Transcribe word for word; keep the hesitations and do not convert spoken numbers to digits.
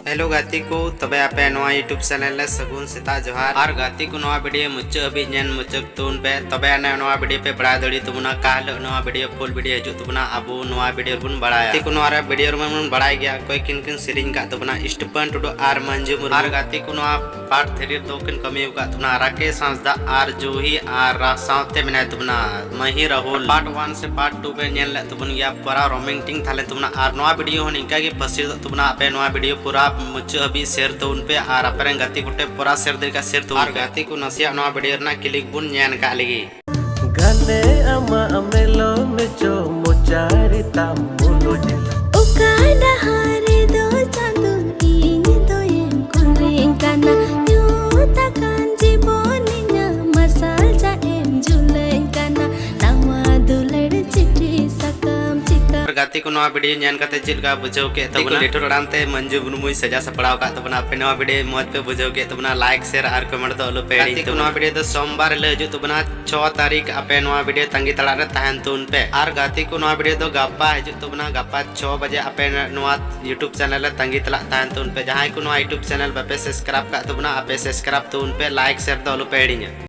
Hello ᱜᱟᱛᱮ ᱠᱚ, ᱛᱚᱵᱮ ᱟᱯᱮ ᱱᱚᱣᱟ YouTube ᱪᱮᱱᱮᱞ ᱨᱮ ᱥᱟᱹᱜᱩᱱ ᱥᱮᱛᱟᱜ ᱡᱚᱦᱟᱨ᱾ ᱟᱨ ᱜᱟᱛᱮ ᱠᱚ, ᱱᱚᱣᱟ ᱵᱷᱤᱰᱤᱭᱳ ᱢᱩᱪᱟᱹᱫ ᱦᱟᱹᱵᱤᱡ ᱧᱮᱞ ᱢᱩᱪᱟᱹᱫ ᱛᱟᱵᱚᱱ ᱯᱮ, ᱛᱚᱵᱮ ᱟᱱᱮ ᱱᱚᱣᱟ ᱵᱷᱤᱰᱤᱭᱳ ᱯᱮ ᱵᱟᱲᱟᱭ ᱫᱟᱲᱮᱭᱟᱜ ᱛᱟᱵᱚᱱᱟ ᱚᱠᱟ ᱦᱤᱞᱳᱜ ᱱᱚᱣᱟ ᱵᱷᱤᱰᱤᱭᱳ ᱯᱷᱩᱞ ᱵᱷᱤᱰᱤᱭᱳ ᱦᱤᱡᱩᱜ ᱛᱟᱵᱚᱱᱟ, ᱟᱵᱚ ᱱᱚᱣᱟ ᱵᱷᱤᱰᱤᱭᱳ ᱨᱮᱵᱚᱱ ᱵᱟᱲᱟᱭᱟ᱾ ᱜᱟᱛᱮ ᱠᱚ, ᱱᱚᱣᱟ ᱨᱮ ᱵᱷᱤᱰᱤᱭᱳ ᱨᱮᱢᱟ ᱵᱚᱱ ᱵᱟᱲᱟᱭ ᱜᱮᱭᱟ ᱚᱠᱚᱭ ᱠᱤᱱ ᱠᱤᱱ ᱥᱮᱨᱮᱧ ᱟᱠᱟᱫ ᱛᱟᱵᱚᱱᱟ, ᱥᱴᱤᱯᱷᱟᱱ ᱴᱩᱰᱩ ᱟᱨ ᱢᱟᱹᱱᱡᱩ ᱢᱩᱨᱢᱩ᱾ ᱟᱨ ᱜᱟᱛᱮ ᱠᱚ, ᱱᱚᱣᱟ ᱯᱟᱨᱴ ᱛᱷᱨᱤ ᱨᱮᱫᱚ ᱠᱤᱱ ᱠᱟᱹᱢᱤ ᱟᱠᱟᱫ ᱛᱟᱵᱚᱱᱟ ᱨᱟᱠᱮᱥ ᱦᱟᱸᱥᱫᱟ ᱟᱨ ᱡᱩᱦᱤ ᱟᱨ ᱨᱟ-, ᱥᱟᱶᱛᱮ ᱢᱮᱱᱟᱭ ᱛᱟᱵᱚᱱᱟ ᱢᱟᱹᱦᱤ ᱨᱟᱦᱩᱞ᱾ ᱯᱟᱨᱴ ᱚᱣᱟᱱ ᱥᱮ ᱯᱟᱨᱴ ᱴᱩ ᱯᱮ ᱧᱮᱞ ᱞᱮᱫ ᱛᱟᱵᱚᱱ ᱜᱮᱭᱟ, ᱯᱩᱨᱟ ᱨᱳᱢᱟᱱᱴᱤᱠ ᱛᱟᱦᱮᱸ ᱞᱮᱱ ᱛᱟᱵᱚᱱᱟ᱾ ᱟᱨ ᱱᱚᱣᱟ ᱵᱷᱤᱰᱤᱭᱳ ᱦᱚᱸ ᱱᱤᱝᱠᱟ ᱜᱮ ᱯᱟᱹᱥᱤᱨ ᱛᱟᱵᱚᱱᱟ᱾ ᱟᱯᱮ ᱱᱚᱣᱟ ᱵᱷᱤᱰᱤᱭᱳ ᱯᱩᱨᱟ ᱢᱩᱪᱟᱹᱫ ᱦᱟᱹᱵᱤᱡ ᱥᱮᱭᱟᱨ ᱛᱟᱵᱚᱱ ᱯᱮ ᱟᱨ ᱟᱯᱮ ᱨᱮᱱ ᱜᱟᱛᱮ ᱠᱚᱴᱷᱮᱱ ᱯᱩᱨᱟ ᱥᱮᱭᱟᱨ ᱫᱟᱲᱮ ᱠᱟᱜ ᱥᱮᱭᱟᱨ ᱛᱟᱵᱚᱱ ᱟᱨ ᱯᱮ᱾ ᱜᱟᱛᱮ ᱠᱚ, ᱱᱟᱥᱮᱭᱟᱜ ᱱᱚᱣᱟ ᱵᱷᱤᱰᱤᱭᱳ ᱨᱮᱱᱟᱜ ᱠᱞᱤᱯ ᱵᱚᱱ ᱧᱮᱞ ᱠᱟᱜ ᱞᱮᱜᱮ᱾ ᱜᱟᱱᱮ ᱟᱢᱟᱜ ᱢᱮᱞᱚ ᱢᱮᱪᱚ ᱢᱚᱪᱟᱨᱤ ᱛᱟᱢ ᱢᱩᱞᱩᱡ᱾ ᱚᱠᱟ ᱰᱟᱦᱟᱨ ᱨᱮᱫᱚ ᱪᱟᱸᱫᱚ ᱤᱧ ᱫᱚᱭᱮᱢ ᱠᱩᱞᱤᱧ ᱠᱟᱱᱟ? ᱧᱩᱛ ᱟᱠᱟᱱ ᱡᱤᱵᱚᱱ ᱤᱧᱟᱹᱜ ᱢᱟᱨᱥᱟᱞ ᱡᱟᱜ ᱮᱢ ᱡᱩᱞᱟᱹᱧ ᱠᱟᱱᱟ᱾ ᱱᱟᱣᱟ ᱫᱩᱞᱟᱹᱲ ᱪᱤᱴᱷᱤ ᱥᱟᱠᱟᱢ ᱪᱤᱠᱟ ᱟᱨ ᱜᱟᱛᱮ ᱠᱚ, ᱱᱚᱣᱟ ᱵᱷᱤᱰᱤᱭᱳ ᱧᱮᱞ ᱠᱟᱛᱮ ᱪᱮᱫ ᱞᱮᱠᱟ ᱵᱩᱡᱷᱟᱹᱣ ᱠᱮᱫ ᱛᱟᱵᱚᱱᱟ? ᱞᱤᱴᱷᱩᱨ ᱟᱲᱟᱝ ᱛᱮ ᱢᱟᱹᱱᱡᱩ ᱢᱩᱨᱢᱩᱭ ᱥᱟᱡᱟᱣ ᱥᱟᱯᱲᱟᱣ ᱟᱠᱟᱫ ᱛᱟᱵᱚᱱᱟ᱾ ᱟᱯᱮ ᱱᱚᱣᱟ ᱵᱷᱤᱰᱤᱭᱳ ᱢᱚᱡᱽ ᱯᱮ ᱵᱩᱡᱷᱟᱹᱣ ᱠᱮᱫ ᱛᱟᱵᱚᱱᱟ, ᱞᱟᱭᱤᱠ, ᱥᱮᱭᱟᱨ ᱟᱨ ᱠᱚᱢᱮᱱᱴ ᱫᱚ ᱟᱞᱚ ᱯᱮ ᱦᱤᱲᱤᱧ ᱜᱟᱛᱮ ᱠᱚ, ᱛᱟᱵᱚᱱᱟ᱾ ᱱᱚᱣᱟ ᱵᱷᱤᱰᱤᱭᱳ ᱫᱚ ᱥᱳᱢᱵᱟᱨ ᱦᱤᱞᱳᱜ ᱦᱤᱡᱩᱜ ᱛᱟᱵᱚᱱᱟ, ᱪᱷᱚ ᱛᱟᱹᱨᱤᱠᱷ᱾ ᱟᱯᱮ ᱱᱚᱣᱟ ᱵᱷᱤᱰᱤᱭᱳ ᱛᱟᱺᱜᱤ ᱛᱟᱲᱟᱜ ᱨᱮ ᱛᱟᱦᱮᱱ ᱛᱟᱵᱚᱱ ᱯᱮ᱾ ᱟᱨ ᱜᱟᱛᱮ ᱠᱚ, ᱱᱚᱣᱟ ᱵᱷᱤᱰᱤᱭᱳ ᱫᱚ ᱜᱟᱯᱟ ᱦᱤᱡᱩᱜ ᱛᱟᱵᱚᱱᱟ, ᱜᱟᱯᱟ ᱪᱷᱚ ᱵᱟᱡᱮ᱾ ᱟᱯᱮ ᱱᱚᱣᱟ YouTube ᱪᱮᱱᱮᱞ ᱨᱮ ᱛᱟᱺᱜᱤ ᱛᱟᱲᱟᱜ ᱛᱟᱦᱮᱱ ᱛᱟᱵᱚᱱ ᱯᱮ᱾ ᱡᱟᱦᱟᱸᱭ ᱠᱚ ᱱᱚᱣᱟ YouTube ᱪᱮᱱᱮᱞ ᱵᱟᱯᱮ ᱥᱟᱵᱥᱠᱨᱟᱭᱤᱵ ᱠᱟᱜ ᱛᱟᱵᱚᱱᱟ, ᱟᱯᱮ ᱥᱟᱵᱥᱠᱨᱟᱭᱤᱵ ᱛᱟᱵᱚᱱ ᱯᱮ, ᱞᱟᱭᱤᱠ, ᱥᱮᱭᱟᱨ ᱫᱚ ᱟᱞᱚ ᱯᱮ ᱦᱤᱲᱤᱧᱟ᱾